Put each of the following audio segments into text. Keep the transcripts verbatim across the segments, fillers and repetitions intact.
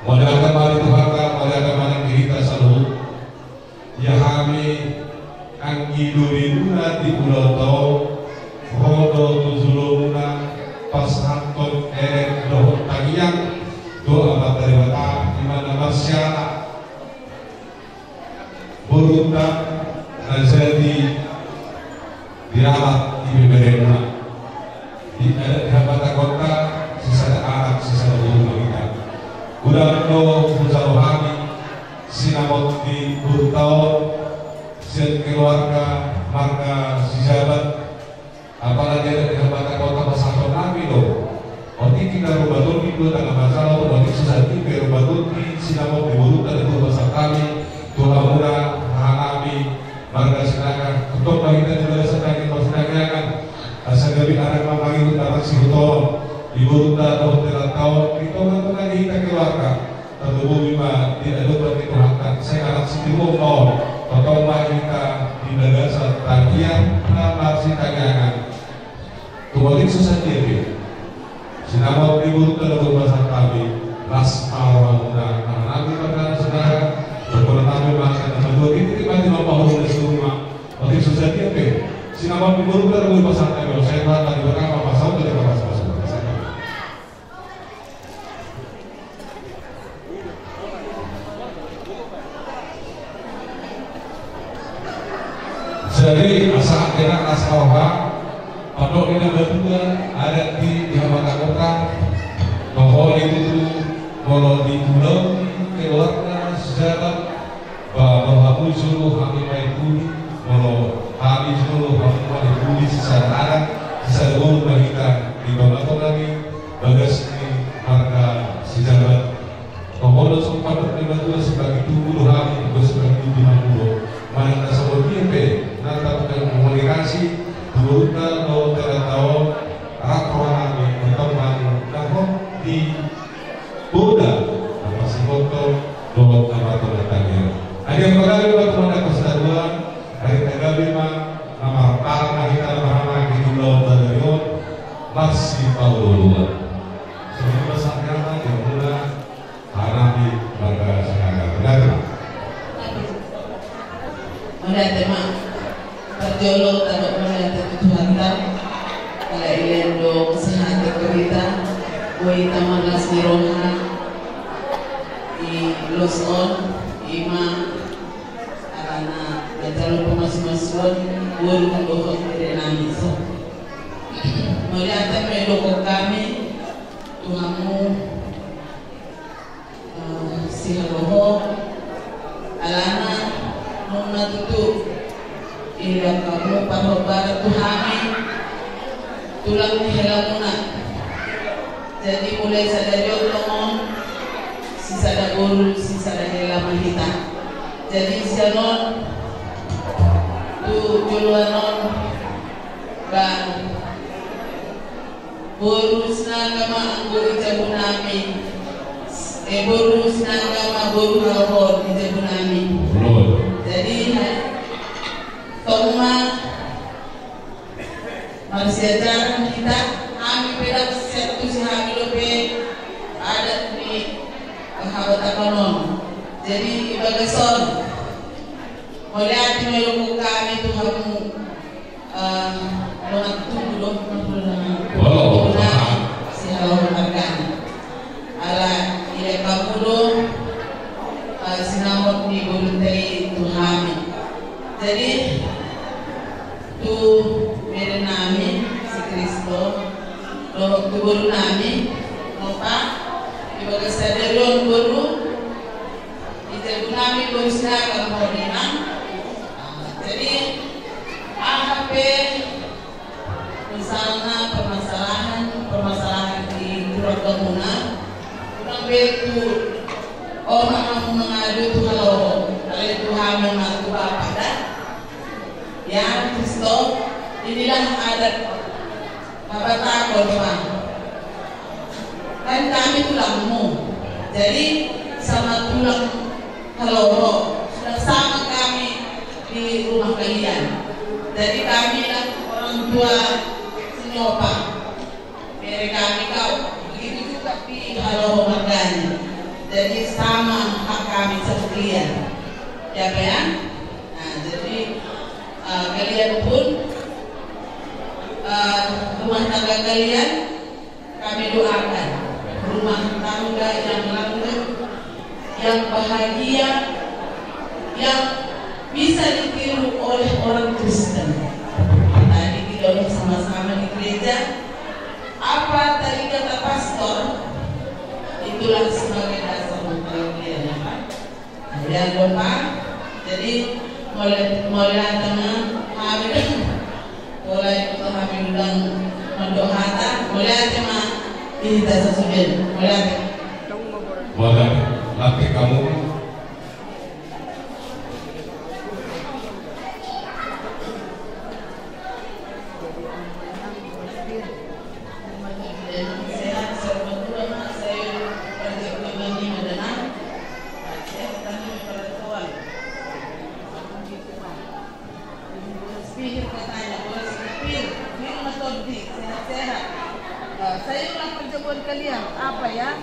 Mauliate ma di Tuhanta, mauliate ma di hita saluhut. Ia hami anggi dolimuna di ulaonta on, ro do tu jolomuna pasahathon elek dohot tangiang tu Amanta Debata, di mana marsiala borunta na jadi dialap di beberemuna. Di adat di hambatakonta, sisada anak sisada boru ma hita. Godang do hujalo hami sinamot ni borunta on sian keluarga marga Sijabat. Apalagi adat di hambatakonta pasahaton nami do. Otik hita rumah tondi do tangga masalah tu otik so sandiri pe rumah tondi sinamot ni borunta do pasahat hami tu hamuna rajanami marga Sinaga. Tongtong ma hita di bagasan tangiang marsitangiangan asa gabe anak ma mangihut anak sihutohon di borunta dohot helanta on di tongatonga ni hita keluarga. Tarlumobi ma di adopan ni Tuhanta, sai anak sitiruon ma on. Tongtong ma hita di bagasan tangiang na marsitangiangan. Tu otik so sandiri pe sinamot ni borunta do pasahat hami, las ma rohamuna, rajanami marga Sinaga. Jokhonon nami ma angka na madua, titi mati ma pahoru na siruma. Otik so sandiri pe sinamot ni borunta do pasahat hami, sai roha tadi berkama pasau tadi kapas pasau. Jadi asa enak asa roha, pandok ni na matua adat di, di hambatakonta, toho di tutu, molo di ulaon ni keluarga Sijabat, ba molo hamu jolo hami ma i pudi, molo hami jolo hamu ma i pudi, sisada anak sisada boru ma hita di tongatonga ni bagas ni marga Sijabat. Toho do songon pandok ni matua, sipangitubu do hami, bos sipangitubu hamu do. Manang na songon dia pe na takomunikasi tu borunta dohot helanta on, rap rohanami, bertemu na hot di poda na marsihohot dohot na martonggo tangiang. Adi angka gabe ma tu anak sitadoan, adi angka gabe ma na marpalang na hita na marhaha di ulaon sadari on, marsipaolooloan. Songon i ma sahatna di hamuna rajanami marga Sinaga. Mauliate ma. Mauliate ma. Parjolo tadok mauliate tu Tuhanta, ala i lean do kesehatan tu hita, boi hita marlas ni roha di ulos on, i ma alana manjalo pamasumasuon boru dohot berenami. Mauliate ma didokhon hami tu hamu Eh, sihaloho, alana nunga tutu idaon hamu parhombar tu hami tulang ni helamuna. Jadi mulai sadari on tongon sisada boru sisada hela ma hita. Jadi sian on tu joloan on ba boru Sinaga ma anggo di jabunami. Eh, boru Sinaga ma boru haloho di jabunami. Jadi tong ma marsiajar hami pe dang sian tusi hami dope adat ni habatahon on. Jadi ibagas on mauliate ma didokhon hami tu hamu. Eh, dongan tubu do, dongan tubu na sihaloho margana. Ala i lean hamu do, eh, sinamot ni borunta i tu hami. Jadi tu berenami si Kristo dohot tu borunami, nopa, ibagas sadari on boru, di jabunami boru Sinaga ma ho inang. Jadi aha pe misalna permasalahan, permasalahan di keluargamuna, unang be tu omak hamu mangadu tu haloho, alai tu hami ma tu bapak da. Ya Kristo, inilah adat habatahon ma. Kan kami tulangmu. Jadi sama tulang haloho, sudah sama kami di rumah kalian. Jadi kami lah orang tua sinyopa. Bere kami kau, begitu juga di haloho margana. Jadi Iya. Siapa ya? Nah, jadi, eh, kalian pun, eh, rumah tangga kalian kami doakan rumah tangga yang langgeng, yang bahagia, yang bisa ditiru oleh orang Kristen. Tadi kita udah sama-sama di gereja. Apa tadi kata pastor? Itulah sebagai dasar untuk kalian, ya, Pak. Adia dopa. Jadi, mauliate ma hami, mauliate ma hami, ulang mandok hata, mauliate ma di hita sasude, mauliate. Mauliate, lampe hamu. Sehat, sehat, sehat, sehat. Pihir katanya, bolas pihir, pihir ma tondi, sehat-sehat. Eh, saya ulang perjamuan kalian, apa ya?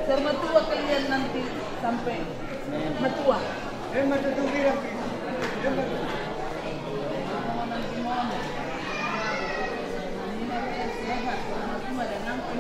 Biar matua kalian nanti sampai matua. Eh, matua tu bilang. Mohon nanti mohon. Ini sehat, matua dan nanti.